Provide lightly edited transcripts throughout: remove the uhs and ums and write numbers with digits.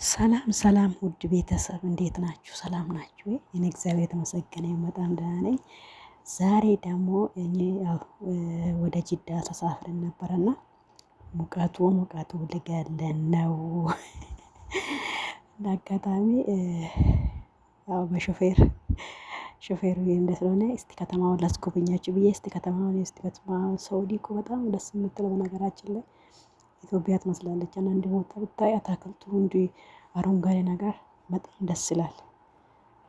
ሰላም ሰላም ውድ ቤተሰብ እንዴት ናችሁ? ሰላም ናችሁ ወይ? እኔ እግዚአብሔር የተመሰገነ ይሁን በጣም ደህና ነኝ። ዛሬ ደግሞ እኔ ያው ወደ ጅዳ ተሳፍረን ነበረና ሙቀቱ ሙቀቱ ሊገለን ነው። እንደ አጋጣሚ ያው በሾፌር ሾፌሩ እንደ ስለሆነ እስቲ ከተማውን ላስጎበኛችሁ ብዬ እስቲ ከተማውን እስቲ ከተማውን ሳውዲ እኮ በጣም ደስ የምትለው ነገራችን ላይ ኢትዮጵያ ትመስላለች። አንዳንድ ቦታ ብታይ አታክልቱ እንዲህ አረንጓዴ ነገር በጣም ደስ ይላል።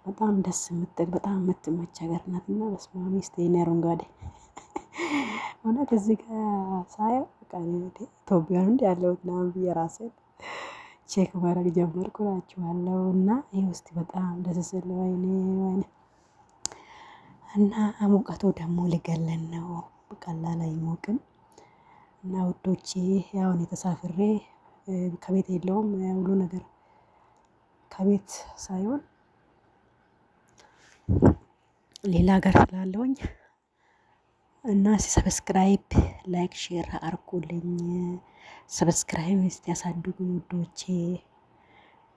በጣም ደስ የምትል በጣም የምትመች ሀገር ናት። እና በስመ አብ እስቲ የኔ አረንጓዴ እውነት እዚህ ጋር ሳየው በቃ ኢትዮጵያ ነው እንዴ ያለሁት ምናምን ብዬ ራሴን check ማድረግ ጀመርኩ እላችኋለሁ። እና ይሄ ውስጥ በጣም ደስ ሲል ወይኔ ወይኔ እና ሙቀቱ ደግሞ ሊገለን ነው። ቀላል አይሞቅም። እና ውዶቼ ያው እኔ ተሳፍሬ ከቤት የለውም ሁሉ ነገር ከቤት ሳይሆን ሌላ ሀገር ስላለውኝ እና subscribe like share አርጉልኝ። Subscribe እስቲ ያሳድጉኝ ውዶቼ።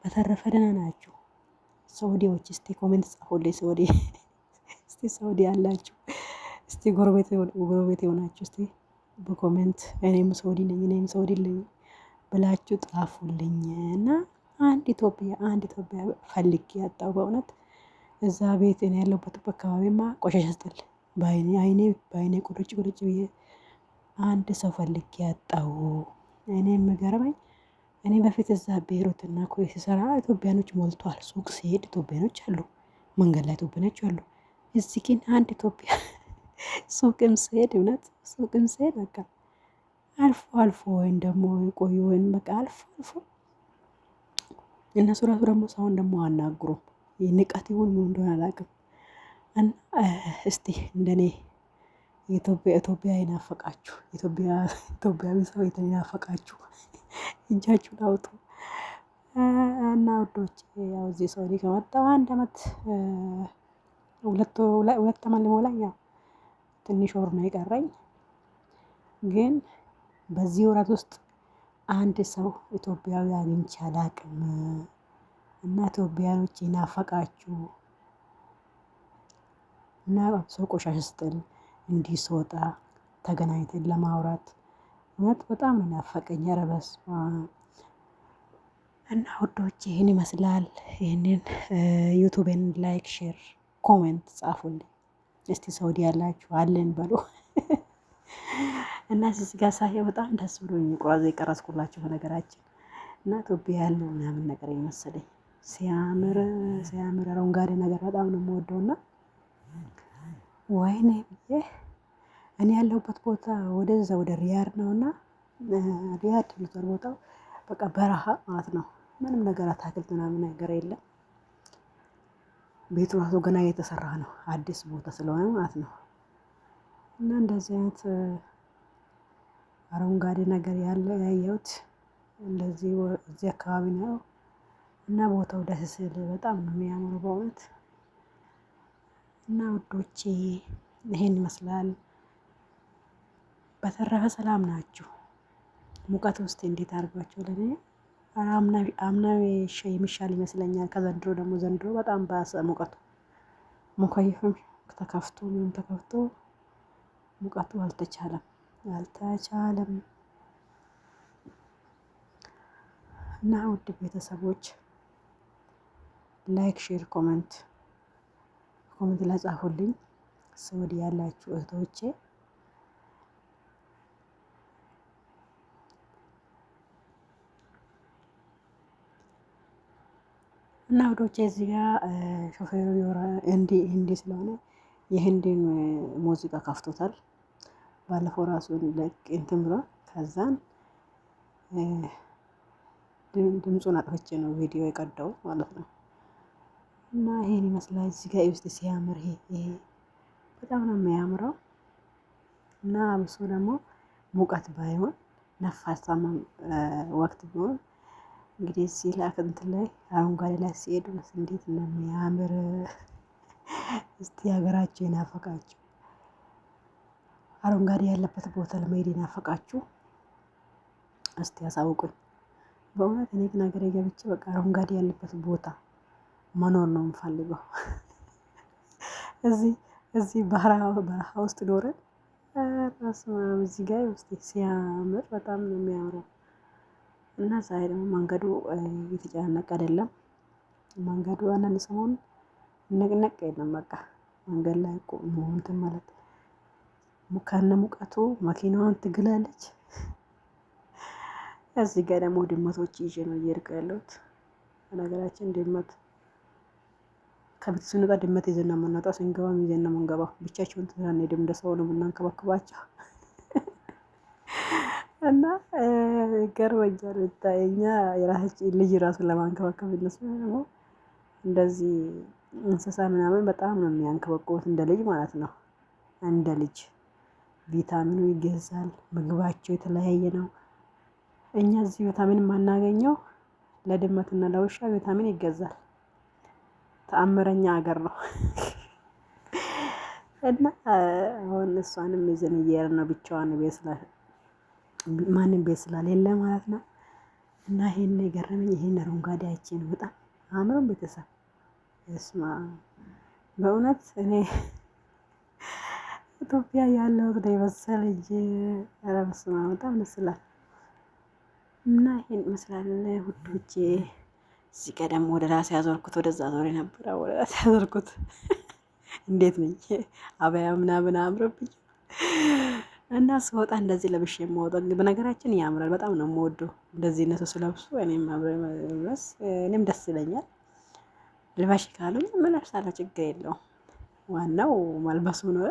በተረፈ ደህና ናችሁ? ሰውዲዎች እስቲ comment ጻፉልኝ። ሰውዲ እስቲ ሰውዲ ያላችሁ እስቲ ጎረቤት ጎረቤት የሆናችሁ እስቲ በ comment እኔም ሰውዲ ነኝ እኔም ሰውዲ ነኝ ብላችሁ ጻፉልኝ። እና አንድ ኢትዮጵያ አንድ ኢትዮጵያ ፈልጌ ያጣው በእውነት እዛ ቤት እኔ ያለሁበት አካባቢማ ቆሻሻ ስጥል በአይኔ አይኔ በአይኔ ቁርጭ ቁርጭ ብዬ አንድ ሰው ፈልጌ ያጣው። እኔ የምገርመኝ እኔ በፊት እዛ ቤይሩት እና ኩዌት ስሰራ ኢትዮጵያኖች ሞልቷል። ሱቅ ሲሄድ ኢትዮጵያኖች አሉ፣ መንገድ ላይ ኢትዮጵያኖች አሉ። እዚህ ግን አንድ ኢትዮጵያ ሱቅም ስሄድ እውነት ሱቅም ስሄድ በቃ አልፎ አልፎ ወይም ደግሞ የቆዩ ወይም በቃ አልፎ አልፎ እነሱ ራሱ ደግሞ ሰውን ደግሞ አናግሩም። ንቀት ይሁን ምን እንደሆነ አላውቅም። እና እስቲ እንደኔ ኢትዮጵያ ኢትዮጵያ የናፈቃችሁ ኢትዮጵያ ኢትዮጵያዊ ሰው የናፈቃችሁ እጃችሁን አውጡ። እና ውዶች ያው እዚህ ሳውዲ ከመጣሁ አንድ አመት ሁለት አመት ሊሞላኝ ያው ትንሽ ወር ነው የቀረኝ። ግን በዚህ ወራት ውስጥ አንድ ሰው ኢትዮጵያዊ አግኝቼ አላቅም። እና ኢትዮጵያኖች የናፈቃችሁ እና አብሶ ቆሻሻ ስጥል እንዲህ ስወጣ ተገናኝተን ለማውራት እውነት በጣም ነው ናፈቀኝ። ኧረ በስመ አብ። እና ውዶች ይህን ይመስላል። ይህንን ዩቱቤን like፣ share፣ comment ጻፉልኝ። እስቲ ሳውዲ ያላችሁ አለን በሉ። እና እዚህ ጋር ሳየው በጣም ደስ ብሎኝ ቁራዝ የቀረጽኩላችሁ በነገራችን እና ኢትዮጵያ ያለው ምናምን ነገር የመሰለኝ ሲያምር ሲያምር አረንጓዴ ነገር በጣም ነው የምወደው። እና ወይኔ ብዬ እኔ ያለሁበት ቦታ ወደዛ ወደ ሪያድ ነውና ሪያድ ይሉታል ቦታው በቃ በረሃ ማለት ነው። ምንም ነገር አታክልት ምናምን ነገር የለም። ቤቱ ራሱ ገና እየተሰራ ነው፣ አዲስ ቦታ ስለሆነ ማለት ነው። እና እንደዚህ አይነት አረንጓዴ ነገር ያለ ያየሁት እንደዚህ እዚህ አካባቢ ነው። እና ቦታው ደስ ሲል በጣም ነው የሚያምረው በእውነት። እና ውዶቼ ይሄን ይመስላል። በተረፈ ሰላም ናችሁ? ሙቀት ውስጥ እንዴት አድርጓቸው? ለኔ አምና አምና የሚሻል ይመስለኛል ከዘንድሮ። ደግሞ ዘንድሮ በጣም ባሰ ሙቀቱ። ሙከይፍም ተከፍቶ ምንም ተከፍቶ ሙቀቱ አልተቻለም አልተቻለም። እና ውድ ቤተሰቦች like፣ share፣ comment comment ላይ ጻፉልኝ። ሳውዲ ያላችሁ እህቶቼ እና ውዶቼ እዚህ ጋር ሾፌሩ ህንዲ ህንዲ ስለሆነ የህንዲን ሙዚቃ ከፍቶታል። ባለፈው ራሱ ለቅ እንትን ብሏል። ከዛን ድምፁን አጥፍቼ ነው ቪዲዮ የቀዳው ማለት ነው። እና ይሄን ይመስላል። እዚህ ጋር ውስጥ ሲያምር ይሄ ይሄ በጣም ነው የሚያምረው። እና አብሶ ደግሞ ሙቀት ባይሆን ነፋሳማ ወቅት ቢሆን እንግዲህ እዚህ ላይ እንትን ላይ አረንጓዴ ላይ ሲሄዱ እንዴት እንደሚያምር እስቲ ሀገራችሁ የናፈቃችሁ አረንጓዴ ያለበት ቦታ ለመሄድ የናፈቃችሁ እስቲ ያሳውቁኝ። በእውነት እኔ ግን ሀገሬ ገብቼ በቃ አረንጓዴ ያለበት ቦታ መኖር ነው የምፈልገው። እዚህ በረሃ ውስጥ ኖረን በስመ አብ እዚህ ጋር ውስጥ ሲያምር በጣም ነው የሚያምረው። እና ዛሬ ደግሞ መንገዱ የተጨናነቀ አይደለም። መንገዱ አንዳንድ ሰሞን ንቅንቅ የለም፣ በቃ መንገድ ላይ ቆሞ እንትን ማለት ከነ ሙቀቱ መኪናዋን ትግላለች። እዚህ ጋር ደግሞ ድመቶች ይዤ ነው እየሄድኩ ያለሁት። በነገራችን ድመት ከቤት ስንወጣ ድመት ይዘን ነው የምንወጣው፣ ስንገባም ይዘን ነው የምንገባው። ብቻቸውን ትተን አንሄድም፣ እንደ ሰው ነው የምናንከባክባቸው። እና ይገርመኛል። ብታይ እኛ የራሳችን ልጅ ራሱን ለማንከባከብ እነሱ ደግሞ እንደዚህ እንስሳ ምናምን በጣም ነው የሚያንከባክቡት፣ እንደ ልጅ ማለት ነው። እንደ ልጅ ቪታሚኑ ይገዛል፣ ምግባቸው የተለያየ ነው። እኛ እዚህ ቪታሚን የማናገኘው ለድመትና ለውሻ ቪታሚን ይገዛል። ተአምረኛ ሀገር ነው። እና አሁን እሷንም ይዘን እየሄድን ነው። ብቻዋን ቤት ማንም ቤት ስላሌለ ማለት ነው። እና ይሄን የገረመኝ ይሄን አረንጓዴ አይቼ ነው። በጣም አምሮን ቤተሰብ እስማ በእውነት እኔ ኢትዮጵያ ያለሁት ነው የመሰለኝ። ኧረ በስመ አብ በጣም ደስ ይላል። እና ይሄን ይመስላል ውዶቼ። እዚህ ጋር ደግሞ ወደ ራሴ ያዞርኩት፣ ወደዛ ዞር የነበረ ወደ ራሴ ያዞርኩት። እንዴት ነኝ? አበያ ምናምን አምሮብኝ እና ስወጣ እንደዚህ ለብሼ የማወጣው በነገራችን ያምራል። በጣም ነው የምወደው እንደዚህ እነሱ ስለብሱ እኔም አብሬ መልበስ እኔም ደስ ይለኛል። ልበሽ ካሉኝ እለብሳለሁ፣ ችግር የለውም። ዋናው መልበሱ ነው።